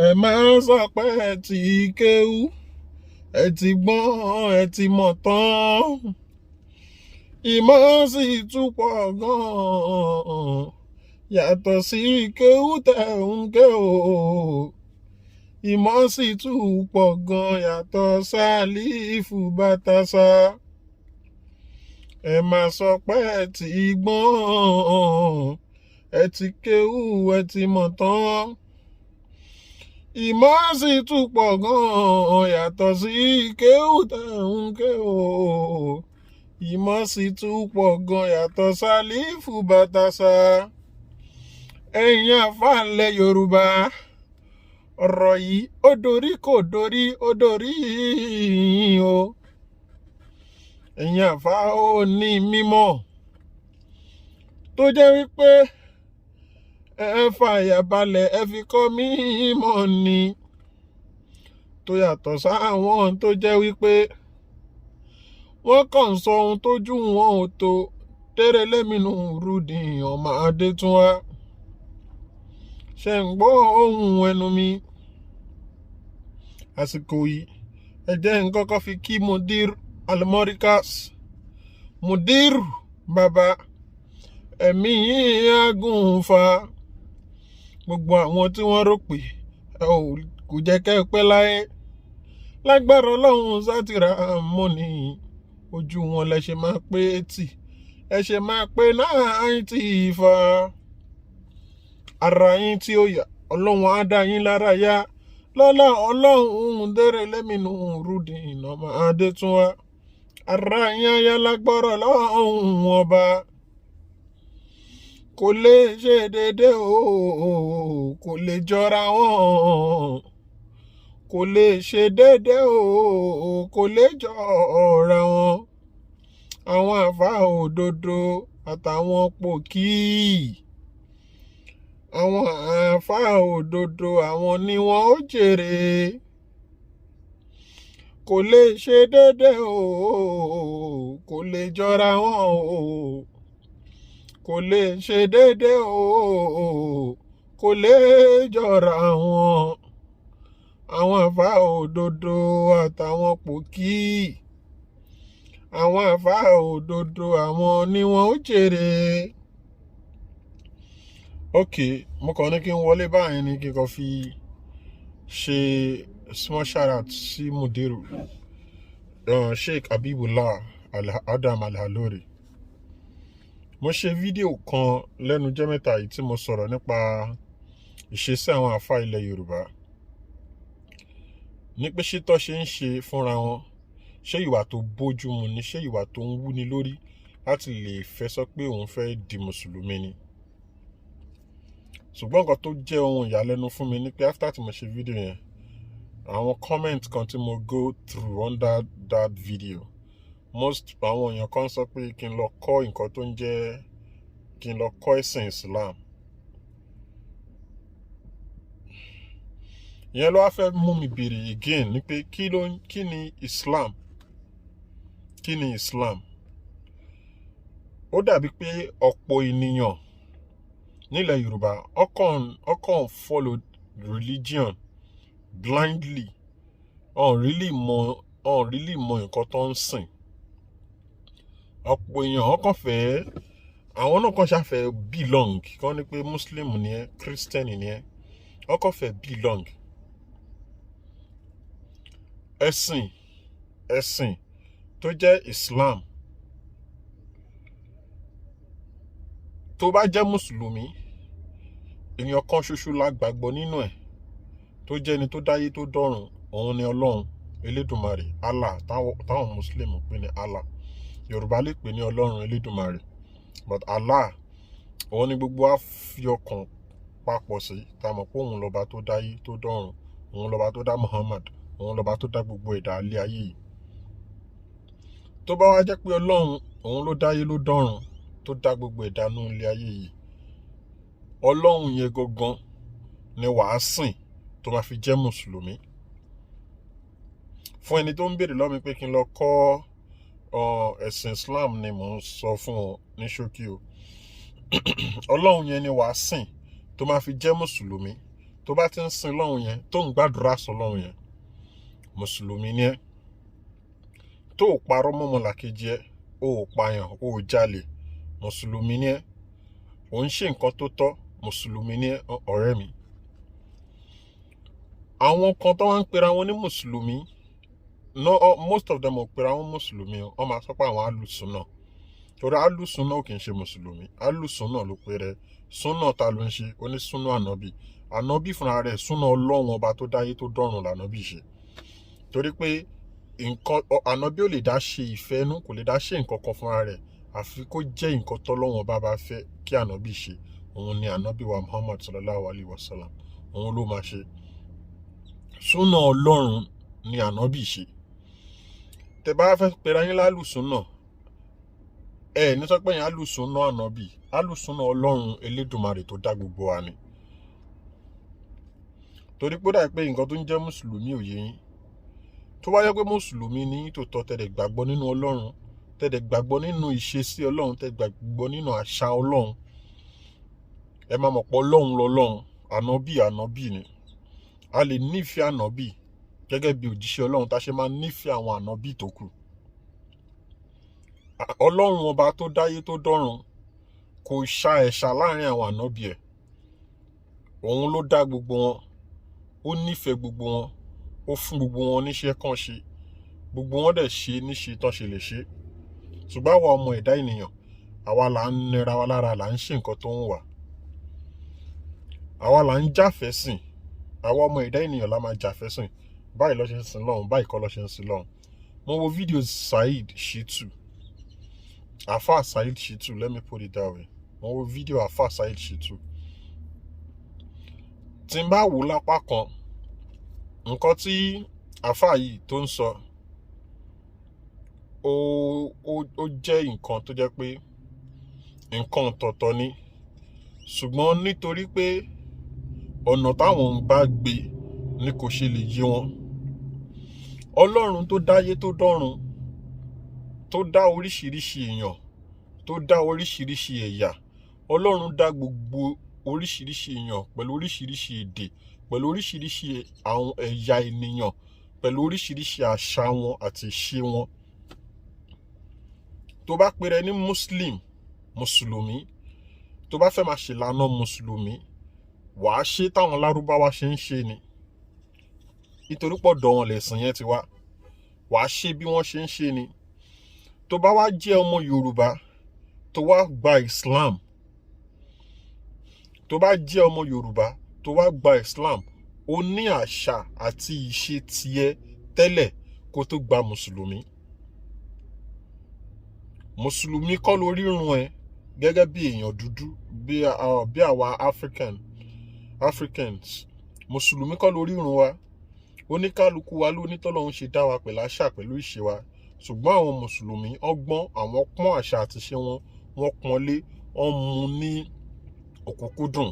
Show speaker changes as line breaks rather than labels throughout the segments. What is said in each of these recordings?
Ẹ máa sọ pé ẹ ti kéwú, ẹ ti gbọ́n, ẹ ti mọ̀ tán. Ìmọ̀ sì tún pọ̀ gan-an yàtọ̀ sí kéwú tẹ̀ ń ké o. Ìmọ̀ sì tún pọ̀ gan yàtọ̀ sálífù bàtàsà. Ẹ máa sọ pé ẹ ti gbọ́n, ẹ ti kéwú, ẹ ti mọ̀ tán. Ìmọ̀ sì tún pọ̀ gan yàtọ̀ sí kéwú tẹ̀ ń ké o. Ìmọ̀ sì tún pọ̀ gan yàtọ̀ sálífù bàtàsà. Ẹ̀yin àfáà ilẹ̀ Yorùbá, ọ̀rọ̀ yìí ó dorí kò dorí, ó dorí o. Ẹ̀yin àfáà ó ní mímọ̀ tó jẹ́ wípé ẹ fàyà balẹ̀, ẹ fi kọ́ mímọ̀ ni, tó yàtọ̀ sáwọn tó jẹ́ wípé wọ́n kàn ń sọ ohun tójú wọn ò tó. Tẹ́rẹ̀ lẹ́mìnú rúdìn ọmọ Adétúnwá ṣe ń gbọ́ ohun ẹnu mi àsìkò yìí. Ẹ jẹ́ n kọ́kọ́ fi kí Mudir Almorikas, Mudir bàbá, ẹ̀mí yìí á gùn fa. Gbogbo àwọn tí wọ́n rò pé ẹ ò kò jẹ́ kẹ́ ẹ pẹ́ láyé, lágbára Ọlọ́run sátìrà mọ́ni, ojú wọn lẹ ṣe máa pé 80, ẹ ṣe máa pé 90 fa. Ara yín tí ó yà, Ọlọ́run á dá yín lára yá lọ́lá Ọlọ́run. Dẹ́rẹ́ lẹ́mìnú rúdìn ọmọ Adétúnwá, ara yín á yá lágbára Ọlọ́run Ọba. Kò lè ṣe déédé o, kò lè jọra wọn. Kò lè ṣe déédé o, kò lè jọra wọn. Àwọn àfáà òdodo àtàwọn pòkì, àwọn àáfàá òdodo, àwọn ni wọ́n ó jèrè. Kò lè ṣe déédé o, kò lè jọra wọn o. Kò lè ṣe déédé o, kò lè jọra wọn. Àwọn àfáà òdodo àtàwọn pòkì, àwọn àfáà òdodo, àwọn ni wọ́n ó jèrè. Ok, mo kàn ní kí n wọlé báyìí ní kí n kàn fi ṣe small shout out sí Mudiru Sheikh Habibullah Adam Alhalori. Mo ṣe fídíò kan lẹ́nu jẹ́ mẹ́ta yìí tí mo sọ̀rọ̀ nípa ìṣesí àwọn àfáà ilẹ̀ Yorùbá, ní pé ṣé tó ṣe ń ṣe fúnra wọn, ṣé ìwà tó bójú mu ni? Ṣé ìwà tó ń wúni lórí láti lè fẹ́ sọ pé òun fẹ́ di mùsùlùmí ni? Ṣùgbọ́n nǹkan tó jẹ́ ohun ìyàlẹ́nu fún mi ni pé after tí mo ṣe fídíò yẹn, àwọn comment kan tí mo go through under that video, most àwọn èèyàn kan sọ pé kí n lọ kọ́ nǹkan tó ń jẹ́ kí n lọ kọ́ ẹ̀sìn Islam. Ìyẹn ló wá fẹ́ mú mi béèrè again ni pé kí ni Islam? Kí ni Islam? Ó dàbí pé ọ̀pọ̀ ènìyàn nílẹ̀ Yorùbá ọkàn follow religion blindly, ọ̀n really mọ nǹkan tó ń sìn. Ọ̀pọ̀ èèyàn ọkàn fẹ́, àwọn náà kàn ṣàfẹ́ belong, kàn ní pé Muslim ni ẹ́, Christian ni ẹ́, ọkàn fẹ́ belong. Ẹ̀sìn tó jẹ́ Islam, tó bá jẹ́ mùsùlùmí, èèyàn kan ṣoṣo la gbàgbọ́ nínú ẹ̀, tó jẹ́ ẹni tó dáyé tó dọ̀run, òun ni Ọlọ́run Elédùmarè, Allah, táwọn Muslim pè ní Allah. Yorùbá lè pè ní Ọlọ́run Elédùmarè, but Allah, òun ni gbogbo wa fi ọkàn papọ̀ sí, tá a mọ̀ pé òun lọ́ba tó dáyé tó dọ̀run, òun lọ́ba tó dá Muhammad, òun lọ́ba tó dá gbogbo ẹ̀dá ilé ayé yìí. Tó bá wá jẹ́ pé Ọlọ́run òun ló dáyé ló dọ̀run, tó dá gbogbo ẹ̀dá nínú ilé ayé yìí, Ọlọ́run yẹn gangan ni wàá sìn tó máa fi jẹ́ mùsùlùmí. Fún ẹni tó ń béèrè lọ́wọ́ mi pé kí n lọ kọ́ ẹ̀sìn Islam ni mò ń sọ fún ọ ní ṣókí o. Ọlọ́run yẹn ni wàá sìn tó máa fi jẹ́ mùsùlùmí. Tó bá ti ń sin lọ́hùn yẹn, tó ń gbàdúrà sọ lọ́hùn yẹn, mùsùlùmí ni ẹ́. Tó ò parọ́ mọ́ ọmọlàkejì ẹ, o ò pààyàn, o ò jalè, mùsùlùmí ni ẹ́. Ò ń ṣe nǹkan tó tọ́, mùsùlùmí ni ẹ́, ọ̀rẹ́ mi. Àwọn kan tó wá ń pera wọn ní mùsùlùmí, no, most of them ò pera wọn mùsùlùmí o. Wọ́n máa sọ pé àwọn alùsùnà, torí alùsùnà ò kì í ṣe mùsùlùmí. Alùsùnà ló pèrè súnà. Ta ló ń ṣe onísúnà? Ànábì, ànábì fúnra rẹ̀, súnà Ọlọ́run ọba tó dáyé tó dọ́run lànábì ṣe, torí pé nǹkan ànábì ò lè dá ṣe ìfẹ́ nú, kò lè dá ṣe nǹkan kan fúnra rẹ̀, àfi kó jẹ́ nǹkan tọ́lọ́run ọba bá fẹ́ kí ànábì ṣe. Òun ni ànábì wa Muhammad sallallahu alayhi wa sallam, òun ló máa ṣe. Súnà Ọlọ́run ni ànábì ṣe. Tẹ bá fẹ́ pera yín lálùsúnà, ẹ ní sọ pé yín alùsúnà ànábì, alùsúnà Ọlọ́run Elédùmarè tó dá gbogbo wa ni, torí pé ó dà pé nǹkan tó ń jẹ́ mùsùlùmí ò yé yín. Tó bá yẹ pé mùsùlùmí ní tòótọ́, tẹ̀lé gbàgbọ́ nínú Ọlọ́run, tẹ̀lé gbàgbọ́ nínú ìṣesí Ọlọ́run, tẹ̀lé gbàgbọ́ nínú àṣà Ọlọ́run, ẹ máa mọ̀ pé Ọlọ́run lọ́lọ́run, ànábì ànábì ni. A lè nífẹ̀ẹ́ ànábì gẹ́gẹ́ bí òjíṣẹ́ Ọlọ́run tá a ṣe máa nífẹ̀ẹ́ àwọn ànábì tó kù. Ọlọ́run ọba tó dáyé tó dọ́run kò ṣa ẹ̀ṣà láàrin àwọn ànábì ẹ̀. Òun ló dá gbogbo wọn, ó nífẹ̀ẹ́ gbogbo wọn, ó fún gbogbo wọn níṣẹ́ kan ṣe, gbogbo wọn dẹ̀ ṣe níṣe tán ṣe lè ṣe. Ṣùgbọ́n àwa ọmọ ẹ̀dá ènìyàn, àwa là ń nira wa lára, là ń ṣe nǹkan tó ń wà, àwa là ń jáfẹ́sìn. Àwa ọmọ ẹ̀dá ènìyàn la máa jáfẹ́sìn. Báyìí ló ṣe ń sin lọ́hùn, báyìí kọ́ ló ṣe ń sin lọ́hùn. Mo wo fídíò Saheed Shittu, Afa Saheed Shittu, let me put it that way. Mo wo fídíò Afa Saheed Shittu. Tí n bá wò lápá kan, nǹkan tí àáfàá yìí tó ń sọ, ó jẹ́ nǹkan tó jẹ́ pé nǹkan ọ̀tọ̀ọ̀tọ̀ ni, ṣùgbọ́n nítorí pé ọ̀nà táwọn ń bá gbé ni kò ṣe lè yé wọn. Ọlọ́run tó dáyé tó dọ́run, tó dá oríṣiríṣi èèyàn, tó dá oríṣiríṣi ẹ̀yà, Ọlọ́run dá gbogbo oríṣiríṣi èèyàn pẹ̀lú oríṣiríṣi èdè, pẹ̀lú oríṣiríṣi àwọn ẹ̀yà ènìyàn, pẹ̀lú oríṣiríṣi àṣà wọn àti ìṣe wọn. Tó bá pèrè ní Muslim, mùsùlùmí, tó bá fẹ́ máa ṣèlànà mùsùlùmí, wàá ṣe táwọn lárúbáwá ṣe ń ṣe ni, nítorí pọ̀ dọ̀ wọn lẹ̀sìn yẹn ti wá. Wàá ṣe bí wọ́n ṣe ń ṣe ni. Tó bá wá jẹ́ ọmọ Yorùbá tó wá gba Islam, tó bá jẹ́ ọmọ Yorùbá tó wá gba Islam, ó ní àṣà àti ìṣe tiẹ̀ tẹ́lẹ̀ kó tó gba mùsùlùmí. Mùsùlùmí kọ́ ló rírun ẹ gẹ́gẹ́ bí èèyàn dúdú, bí àwa Africans. Mùsùlùmí kọ́ ló rírun wa. Oníkálukú wa ló ní tọ́lọ́run ṣe dá wa pẹ̀lú àṣà, pẹ̀lú ìṣe wa. Ṣùgbọ́n àwọn mùsùlùmí ọgbọ́n, àwọn pọ́n àṣà àti ìṣe wọn, wọ́n pọ́n lé, wọ́n mú ní òkúnkúndùn.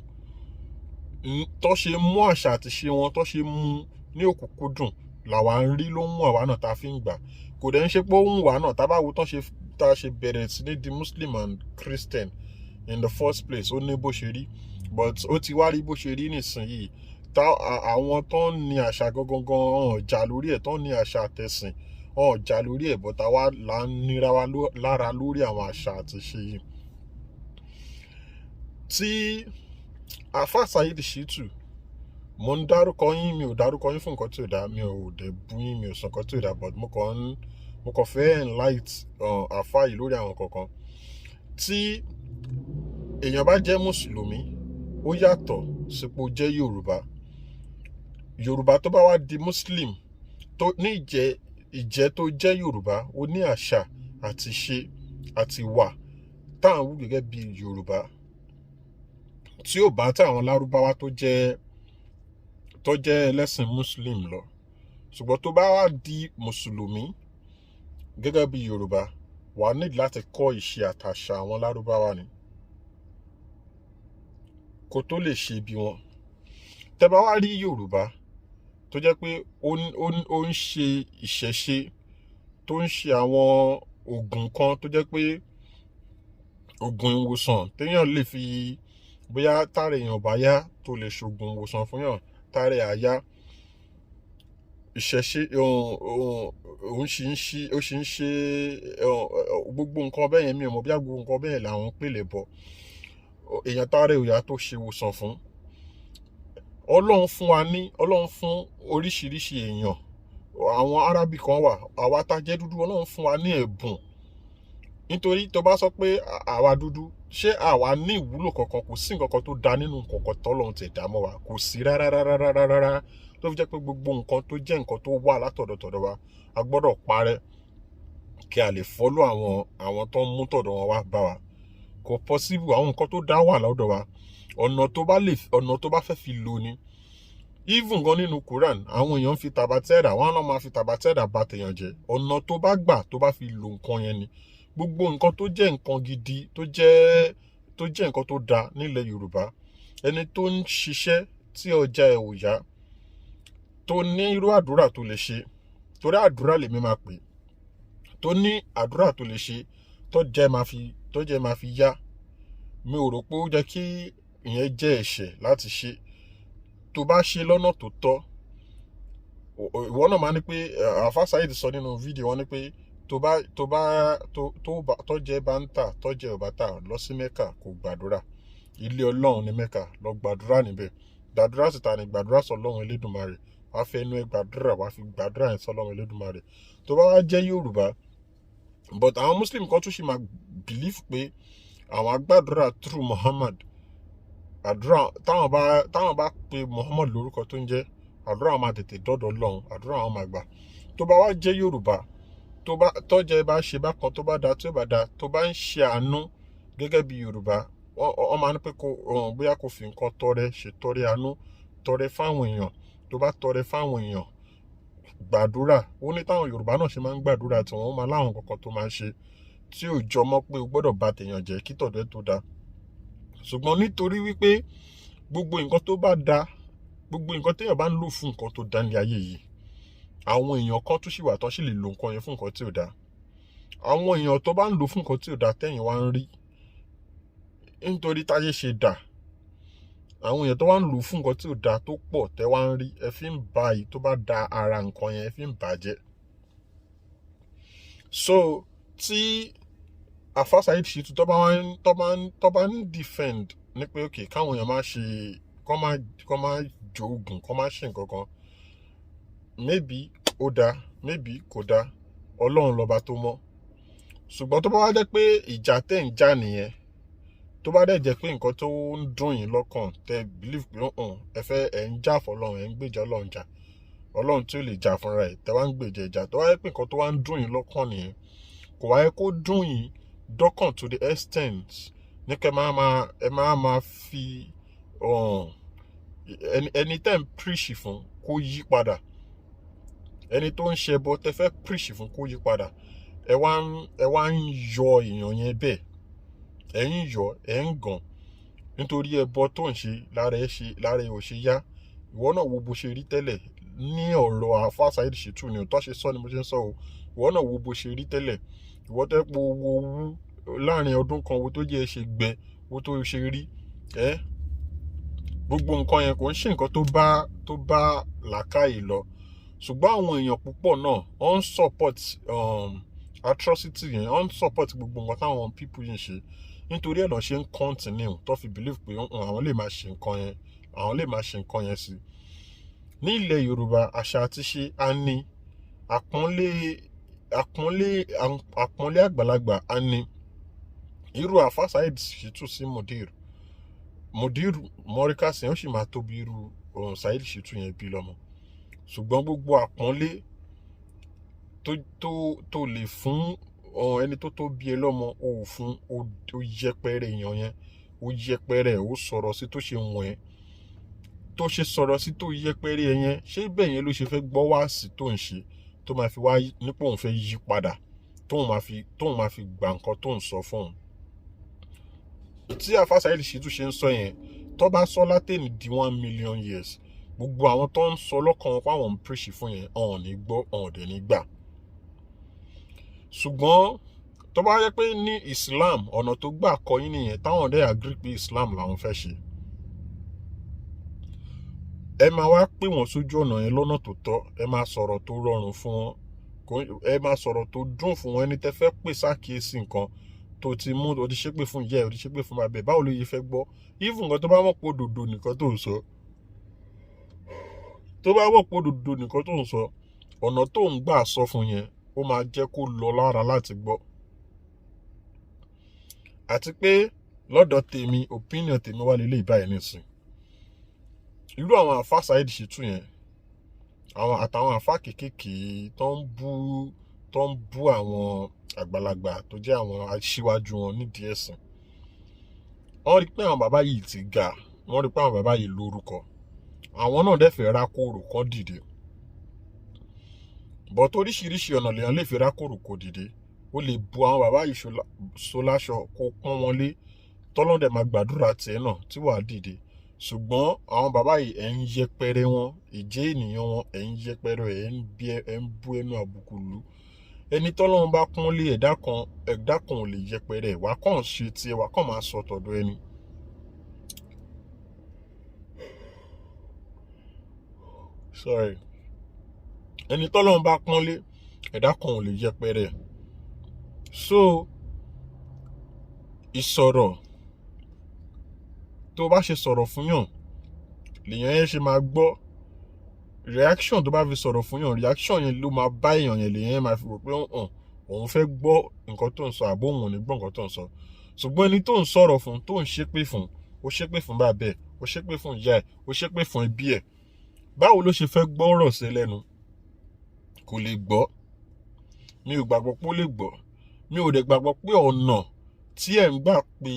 Tó ṣe mú àṣà àti ìṣe wọn, tó ṣe mú ní òkúnkúndùn làwa ń rí, ló ń mú àwa náà tá a fi ń gbà. Kò dẹ̀ ń ṣe pé ó ń wà náà. Tá a bá wo tán ṣe tá a ṣe bẹ̀rẹ̀ sí ní di Muslim and Christian in the first place, ó ní bó ṣe rí, but ó ti wá rí bó ṣe rí nísìnyìí. Tá àwọn tó ń ní àṣà gangan gan ọ̀n jà lórí ẹ̀, tó ń ní àṣà àtẹ̀sìn ọ̀n jà lórí ẹ̀, but àwa là ń nira wa lára lórí àwọn àṣà àti ìṣe yìí. Tí Àfáà Saheed Shittu, mo ń dárúkọ yín, mi ò dárúkọ yín fún nǹkan tí ò dáa, mi ò dẹ̀ bú yín, mi ò sọ nǹkan tí ò dáa, but mo kàn fẹ́ enlight àfáà yìí lórí àwọn kankan. Tí èèyàn bá jẹ́ mùsùlùmí, ó yàtọ̀ sípò jẹ́ Yorùbá. Yorùbá tó bá wá di Muslim, tó ní ìjẹ́ ìjẹ́ tó jẹ́ Yorùbá, ó ní àṣà àti ṣe àti wà tá à ń wù gẹ́gẹ́ bí Yorùbá, tí ò bá táwọn lárúbáwá tó jẹ́ ẹlẹ́sìn Muslim lọ. Ṣùgbọ́n tó bá wá di mùsùlùmí gẹ́gẹ́ bí Yorùbá, wà á need láti kọ́ ìṣe àtàṣà àwọn lárúbáwá ni kó tó lè ṣe bí wọn. Tẹ́ bá wá rí Yorùbá tó jẹ́ pé ó ń ṣe ìṣẹ̀ṣe, tó ń ṣe àwọn oògùn kan tó jẹ́ pé oògùn ìwòsàn téèyàn lè fi Bóyá tára èèyàn bá yá, tó lè ṣoògùn ìwòsàn fún yàn tára ẹ̀ á yá. Ìṣẹ̀ṣe òun sì ń ṣe, ó sì ń ṣe gbogbo nǹkan bẹ́ẹ̀ yẹn. Mi ò mọ̀ bí gbogbo nǹkan bẹ́ẹ̀ làwọn ń pè lẹ́bọ. Èèyàn tára ẹ̀ ò yá tó ṣe ìwòsàn fún. Ọlọ́run fún wa ní, Ọlọ́run fún oríṣiríṣi èèyàn. Àwọn Arabic kan wà, àwa tá jẹ́ dúdú, Ọlọ́run fún wa ní ẹ̀bùn. Nítorí tó bá sọ pé àwa dúdú, ṣé àwa ní ìwúlò kankan? Kò sí nǹkan kan tó da nínú nǹkan kan tọ́lọ́run ti dá mọ́ wa, kò sí rárá rárá rárá rárá. Tó fi jẹ́ pé gbogbo nǹkan tó jẹ́ nǹkan tó wà látọ̀dọ̀ wa, a gbọ́dọ̀ parẹ́ kí a lè follow àwọn tó ń mú tọ̀dọ̀ wọn wá bá wa. Kò possible. Àwọn nǹkan tó dá wà lọ́dọ̀ wa, ọ̀nà tó bá lè, ọ̀nà tó bá fẹ́ fi lò ní. Even gan nínú Quran, àwọn èèyàn fi tàbátẹ́rà, wọn náà máa fi tàbátẹ́rà bà tèèyàn jẹ́. Ọ̀nà tó bá gbà tó bá fi lo nǹkan yẹn ni. Gbogbo nǹkan tó jẹ́ nǹkan gidi, tó jẹ́ nǹkan tó da nílẹ̀ Yorùbá, ẹni tó ń ṣiṣẹ́ tí ọjà ẹ̀ ò yá, tó ní irú àdúrà tó lè ṣe, torí àdúrà lèmi máa pè, tó ní àdúrà tó lè ṣe tó jẹ́ máa fi yá, mi ò rò pé ó jẹ́ kí ìyẹn jẹ́ ẹ̀ṣẹ̀ láti ṣe. Tó bá ṣe lọ́nà tó tọ́, ìwọ náà máa ní pé Àfáà Saheed sọ nínú fídíò wọn ní pé tó bá tọ́jẹ́ bá ń tà, tọ́jẹ́ ò bá tà, lọ sí Mẹ́kà kó gbàdúrà. Ilé Ọlọ́run ní Mẹ́kà, lọ gbàdúrà níbẹ̀. Gbàdúrà síta ní gbàdúrà sọlọ́run Elédùmarè. Wàá fẹ́ inú ẹ gbàdúrà, wàá fi gbàdúrà yẹn sọlọ́run Elédùmarè. Tó bá wá jẹ́ Yorùbá, but àwọn Muslim kan tún ṣì máa believe pé àwọn agbàdúrà through Muhammad. Àdúrà táwọn bá pe Muhammad lórúkọ tó ń jẹ́, àdúrà wọn máa tètè dọ́dọ̀ Ọlọ́run, àdúrà wọn máa gbà. Tó bá wá jẹ́ Yorùbá, tó bá tọ́jẹ́ bá ṣe bákan, tó bá da, tí ó bá da, tó bá ń ṣe àánú gẹ́gẹ́ bí Yorùbá, wọ́n máa ní pé kó bóyá kó fi nǹkan tọrẹ, ṣètọrẹ àánú, tọrẹ fáwọn èèyàn. Tó bá tọrẹ fáwọn èèyàn, gbàdúrà, ó ní táwọn Yorùbá náà ṣe máa ń gbàdúrà tí wọ́n máa láwọn kankan tó máa ń ṣe tí ò jọmọ́ pé o gbọ́dọ̀ bà tèèyàn jẹ́ kí tọ̀dọ̀ ẹ tó da. Ṣùgbọ́n nítorí wípé gbogbo nǹkan tó bá da, gbogbo nǹkan téèyàn bá ń lò fún nǹkan tó da ní ayé yìí, àwọn èèyàn kan tún sì wà tán sì lè lo nǹkan yẹn fún nǹkan tí ò da. Àwọn èèyàn tó bá ń lò fún nǹkan tí ò da tẹ̀yìn wá ń rí, nítorí táyé ṣe dà, àwọn èèyàn tó wá ń lò fún nǹkan tí ò da tó pọ̀ tẹ́ wá ń rí, ẹ fi ń ba èyí tó bá da ara nǹkan yẹn, ẹ fi ń bàjẹ́. So tí Àfáà Saheed Shittu tó bá ń defend ní pé okay, káwọn èèyàn má ṣe, kọ́ má joògùn, kọ́ má ṣe nǹkan kan, maybe ó dáa, maybe kò dáa, Ọlọ́run lọ́ba tó mọ̀. Ṣùgbọ́n tó bá wá jẹ́ pé ìjà tẹ̀ ń jà nìyẹn, tó bá dẹ̀ jẹ́ pé nǹkan tó ń dùn yín lọ́kàn, tẹ́ believe pé hàn ẹ fẹ́ ẹ̀ ń jà fọlọ́run, ẹ̀ ń gbèjà Ọlọ́run jà, Ọlọ́run tí ó lè jà fúnra ẹ̀, tẹ́ wá ń gbèjà ìjà, tó wá jẹ́ pé nǹkan tó wá ń dùn yín lọ́kàn nìyẹn, kò wá yẹ kó dùn yín dọ́kàn to the extent ní kẹ́ máa ẹ máa máa fi ẹni tẹ́ ń preach fún kó yí padà, ẹni tó ń ṣẹbọ tẹ́ fẹ́ preach fún kó yí padà, ẹ wá ń yọ èèyàn yẹn bẹ́ẹ̀, ẹ ń yọ, ẹ ń gàn nítorí ẹbọ tó ń ṣe lára ẹ, ṣe lára ẹ ò ṣe yá. Ìwọ náà wo bó ṣe rí tẹ́lẹ̀. Ní ọ̀rọ̀ Àfáà Saheed Shittu ni tó ṣe sọ ni mo ṣe ń sọ o. Ìwọ náà wo bó ṣe rí tẹ́lẹ̀. Ìwọ tẹ́ pé owó owó láàrin ọdún kan, owó tó jẹ́ ṣe gbẹ, owó tó ṣe rí ẹ, gbogbo nǹkan yẹn kò ń ṣe nǹkan tó bá làákàyè lọ. Ṣùgbọ́n àwọn èèyàn púpọ̀ náà wọ́n ń support atrocity yẹn, wọ́n ń support gbogbo nǹkan táwọn people yìí ń ṣe. Nítorí ẹ̀ náà ṣe ń continue tó fi believe pé àwọn lè máa ṣe nǹkan yẹn, àwọn lè máa ṣe nǹkan yẹn sí. Ní ilẹ̀ Yorùbá, àṣà àti ṣe a ní àpọ́nlé, àpọ́nlé, àpọ́nlé àgbàlagbà. A ní irú Àfáà Saheed Shittu sí Mudir Markaz yẹn, ó sì máa tóbi irú Saheed Shittu yẹn bí lọ́mọ. Ṣùgbọ́n gbogbo àpọ́nlé tó lè fún ẹni tó bí ẹ lọ́mọ, o ò fún, o yẹpẹrẹ èèyàn yẹn, o yẹpẹrẹ, o sọ̀rọ̀ sí tó ṣe wọ̀n ẹ́, tó ṣe sọ̀rọ̀ sí tó yẹpẹrẹ ẹ yẹn. Ṣé bẹ́ẹ̀ yẹn ló ṣe fẹ́ gbọ́ wáàsí tó ń ṣe, tó máa fi wá nípò òun fẹ́ yí padà, tóun máa fi gbà nǹkan tó ń sọ fún òun? Tí Àfáà Saheed Shittu ṣe ń sọ yẹn, tó bá sọ látẹ̀ní di 1 million years, gbogbo àwọn tó ń sọ lọ́kàn wọn pé àwọn ń preach fún yẹn, ọ̀hún ní gbọ́, ọ̀hún dẹ̀ ní gbà. Ṣùgbọ́n Tó bá yẹ pé ní Islam, ọ̀nà tó gbà kọ́ yín nìyẹn, táwọn dẹ̀ agree pé Islam làwọn fẹ́ ṣe, ẹ máa wá pè wọ́n sójú ọ̀nà yẹn lọ́nà tó tọ́. Ẹ máa sọ̀rọ̀ tó rọrùn fún wọn, ẹ máa sọ̀rọ̀ tó dùn fún wọn. Ẹni tẹ́ fẹ́ pè sákìyèsí nǹkan tó ti mú, o ti ṣépè fún ìyá ẹ, o ti ṣépè fún bàbá ẹ, báwo ló yẹ fẹ́ gbọ́? Even nǹkan tó bá mọ̀ pé òdodo nìkan tó ń sọ, tó bá mọ̀ pé òdodo nìkan tó ń sọ, ọ̀nà tó ń gbà sọ fún yẹn, ó máa jẹ́ kó lọ lára láti gbọ́. Àti pé lọ́dọ̀ tèmi, opinion tèmi wà lélẹ̀ báyìí nísìn, irú àwọn àfa Saheed Shittu yẹn, àwọn àtàwọn àfa kéékèèké tó ń bú àwọn àgbàlagbà tó jẹ́ àwọn aṣíwájú wọn nídìí ẹ̀sìn, wọ́n rí pé àwọn bàbá yìí ti ga, wọ́n rí pé àwọn bàbá yìí lórúkọ, àwọn náà dẹ̀ fẹ́ rákòrò kan dìde. But oríṣiríṣi ọ̀nà lèèyàn lè fi rákòrò kó dìde. Ó lè bu àwọn bàbá yìí so láṣọ, kó pọ́n wọn lé, tọ́lọ́n dẹ̀ máa gbàdúrà tiẹ̀ náà tí wàá dìde. Ṣùgbọ́n àwọn bàbá yìí, ẹ̀ ń yẹpẹrẹ wọn, ìjẹ́ ènìyàn wọn, ẹ̀ ń yẹpẹrẹ, ẹ̀ ń bú ẹnu àbùkù lù. Ẹni tọ́lọ́run bá pọ́n lé, ẹ̀dá kan, ẹ̀dá kan ò lè yẹpẹrẹ ẹ̀. Wàá kàn ṣe tiẹ̀, wàá kàn máa sọ tọ̀dọ̀ ẹni. Sorry. Ẹni tọ́lọ́run bá pọ́n lé, ẹ̀dá kan ò lè yẹpẹrẹ ẹ̀. So ìsọ̀rọ̀ tó bá ṣe sọ̀rọ̀ fún yàn lèèyàn yẹn ṣe máa gbọ́. Reaction tó bá fi sọ̀rọ̀ fún yàn, reaction yẹn ló máa bá èèyàn yẹn, lèèyàn yẹn máa fi rò pé hàn òun fẹ́ gbọ́ nǹkan tó ń sọ, àbó òun ò ní gbọ́ nǹkan tó ń sọ. Ṣùgbọ́n ẹni tó ń sọ̀rọ̀ fún, tó ń ṣépè fún, ó ṣépè fún bàbá ẹ̀, ó ṣépè fún ìyá ẹ̀, ó ṣépè fún ẹbí ẹ̀, báwo ló ṣe fẹ́ gbọ́ ọ̀rọ̀ sí lẹ́nu? Kò lè gbọ́. Mi ò gbàgbọ́ pé ó lè gbọ́. Mi ò dẹ̀ gbàgbọ́ pé ọ̀nà tí ẹ̀ ń gbà pé,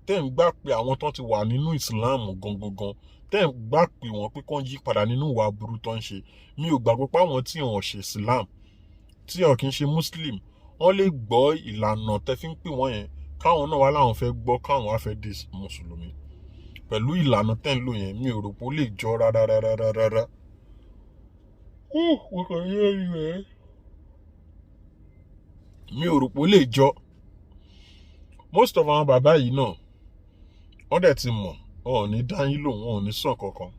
tẹ́ ń gbà pé àwọn tó ti wà nínú ìsìláàmù gangan gan, tẹ́ ń gbà pé wọ́n pé kán yí padà nínú ìwà aburú tó ń ṣe, mi ò gbàgbọ́ pé àwọn tí wọ́n ṣe Islam, tí wọn kì í ṣe Muslim, wọ́n lè gbọ́ ìlànà tẹ́ fi ń pè wọ́n yẹn, káwọn náà wá láwọn fẹ́ gbọ́, káwọn wá fẹ́ di mùsùlùmí pẹ̀lú ìlànà tẹ́ ń lò yẹn. Mi ò rò pé ó lè jọ rárá rárá rárá. Mo kàn yé ẹni. Mi ò rò pé ó lè jọ. Most of àwọn bàbá yìí náà, wọ́n dẹ̀ ti mọ̀, wọn ò ní dá yín lóhùn, wọn ò ní sàn kankan.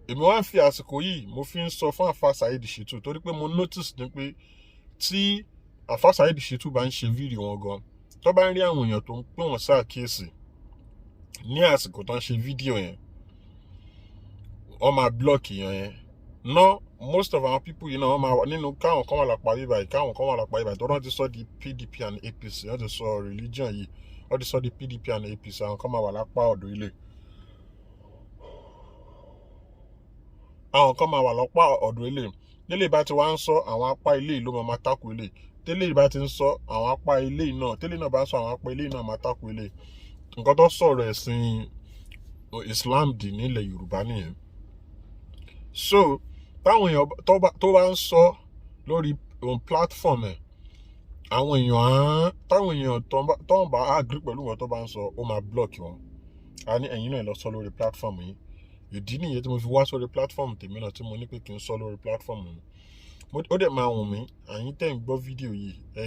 Èmi wá ń fi àsìkò yìí, mo fi ń sọ fún àfa Saheed Shittu, torí pé mo notice ni pé tí àfa Saheed Shittu bá ń ṣe fídíò wọn gan, tó bá ń rí àwọn èèyàn tó ń pè wọ́n sáàkíyèsí ní àsìkò tó ń ṣe fídíò yẹn, wọ́n máa block èèyàn yẹn ná. Most of our people yìí náà, wọ́n máa wà nínú káwọn kan wà lápá bíbá yìí, káwọn kan wà lápá bíbá yìí, tó wọ́n ti sọ di PDP and APC. Wọ́n ti sọ religion yìí, wọ́n ti sọ di PDP and APC. Àwọn kan máa wà lápá ọ̀dọ̀ ilé, àwọn kan máa wà lápá ọ̀dọ̀ ilé. Tẹ́lẹ̀ bá ti wá ń sọ, àwọn apá ilé ló máa tákù ilé. Tẹ́lẹ̀ bá ti ń sọ, àwọn apá ilé náà, tẹ́lẹ̀ náà bá ń sọ, àwọn apá ilé náà máa tákù ilé. Nǹkan tó sọ̀rọ̀ ẹ̀sìn Islam dì nílẹ̀ Yorùbá nìyẹn. So táwọn èèyàn tó bá ń sọ lórí platform ẹ̀, àwọn èèyàn á táwọn èèyàn tó ń bá agree pẹ̀lú nǹkan tó bá ń sọ, ó máa block wọn. A ní ẹ̀yin náà lọ sọ lórí platform yìí. Ìdí nìyẹn tí mo fi wá sórí platform tèmi náà, tí mo ní pé kí n sọ lórí platform mi. Ó dẹ̀ máa wù mí, àyín tẹ́ ń gbọ́ fídíò yìí, ẹ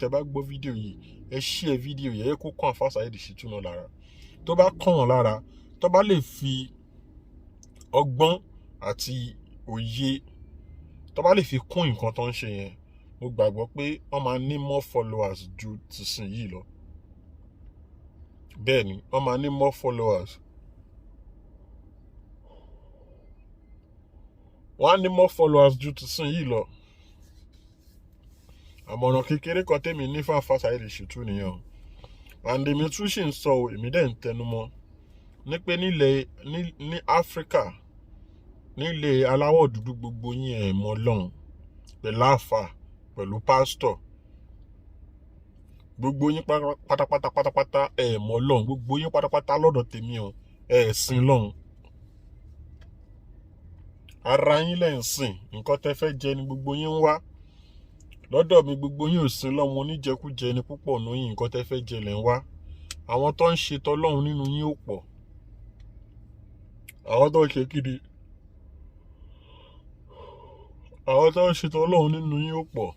tẹ́ bá gbọ́ fídíò yìí, ẹ share fídíò yìí, ẹ kó kàn Alfa Saheed Shittu náà lára. Tó bá kàn wọ́n lára, tó bá lè fi ọgbọ́n àti òye, tó bá lè fi kún nǹkan tó ń ṣe yẹn, mo gbàgbọ́ pé wọ́n máa ní more followers ju tìsín yìí lọ. Bẹ́ẹ̀ ni, wọ́n máa ní more followers. Wọ́n á ní more followers ju tìsín yìí lọ. Àmọ̀ràn kékeré kan tèmi ní fún Alfa Saheed Shittu nìyẹn o. And èmi tún sì ń sọ o, èmi dẹ̀ ń tẹnu mọ́ ní pé nílẹ̀ ní Áfíríkà, nílẹ̀ aláwọ̀ dúdú, gbogbo yín ẹ̀ mọ̀ Ọlọ́run pẹ̀lú àáfà, pẹ̀lú pásítọ̀, gbogbo yín pátápátá pátápátá ẹ̀ mọ̀ Ọlọ́run. Gbogbo yín pátápátá lọ́dọ̀ tèmi o, ẹ̀ sìn Lọ́run, ara yín lẹ̀ ń sìn. Nǹkan tẹ́ fẹ́ jẹ ni gbogbo yín ń wá. Lọ́dọ̀ mi, gbogbo yín ò sin Lọ́run, oníjẹkújẹ ni púpọ̀ nù yín. Nǹkan tẹ́ fẹ́ jẹ lẹ̀ ń wá. Àwọn tó ń ṣe tọlọ́run nínú yín ò pọ̀. Àwọn tó ń ṣe kíni? Àwọn tó ń ṣètò Ọlọ́run nínú yín ó pọ̀.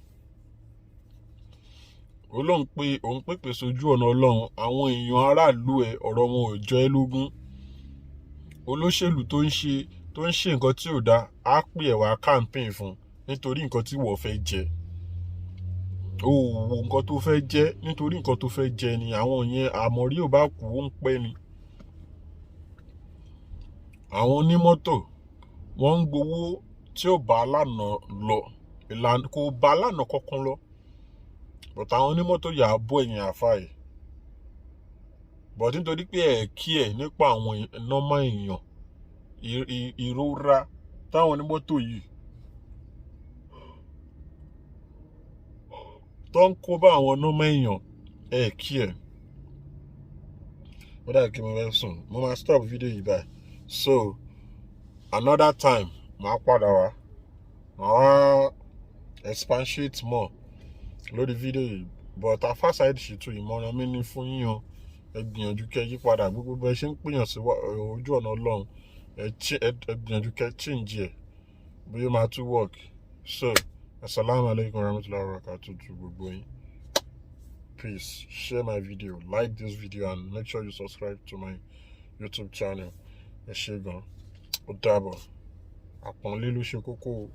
Olóhùn pé òun pèpè sójú ọ̀nà Ọlọ́run, àwọn èèyàn aráàlú ẹ̀, ọ̀rọ̀ wọn ò jọ ẹ́ lógún. Olóṣèlú tó ń ṣe nǹkan tí ò dáa á pè ẹ́ wá campaign fún nítorí nǹkan tí wọ́n fẹ́ jẹ. Ó wo nǹkan tó fẹ́ jẹ, nítorí nǹkan tó fẹ́ jẹ ni. Àwọn yẹn, àmọ̀rí ò bá kú, ó ń pẹ́ ni. Àwọn onímọ́tò, wọ́n ń gbowó tí ò bá lànà lọ, ìlànà kò bá lànà kankan lọ, but àwọn onímọ́tò yà á bọ́ ẹ̀yìn àfa yìí, but nítorí pé ẹ̀ kí ẹ̀ nípa àwọn normal èèyàn, ìrora táwọn onímọ́tò yìí tó ń kó bá àwọn normal èèyàn, ẹ̀ kí ẹ̀. Ó dàbí kí mo fẹ́ sùn. Mo máa stop video yìí báyìí. So another time, màá padà wá, màá wá expatiate more lórí fídíò yìí. But Alfa Saheed Shittu, ìmọ̀ràn mi ní fún yín o, ẹ gbìyànjú kẹ́ yí padà. Gbogbo bẹ́ẹ̀ ṣe ń pèèyàn sí ojú ọ̀nà Ọlọ́run, ẹ gbìyànjú kẹ́ change ẹ̀, bóyá ó máa tún work. So asalaamualeykum wa rahmatulahi wa barakatuh to gbogbo yín. Please share my video, like this video and make sure you subscribe to my YouTube channel. Ẹ ṣé gan, ó dàbọ̀. Àpọ́nlé ló ṣe kókó o.